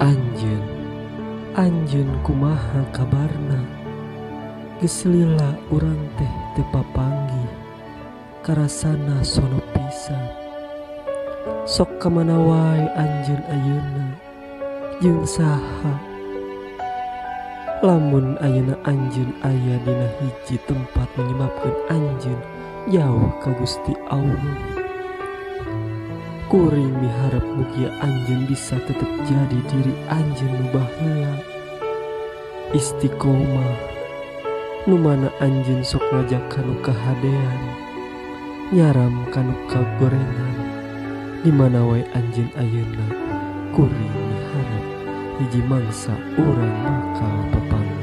Anjeun, Anjeun kumaha kabarna? Geus lila urang teh teu papanggih, karasana sono pisan. Sok ka mana wae anjeun ayeuna? Jeung saha? Lamun ayeuna anjeun aya dina hiji tempat nu nyebabkeun anjeun jauh ka Gusti Allah, kuring miharep mugia anjeun bisa tetep jadi diri anjeun nu baheula, istiqomah, nu mana anjeun sok ngajak kanu kahadean, nyaram kanu kagorengan. Di mana wae anjeun ayeuna, kuring miharep hiji mangsa urang bakal papanggih.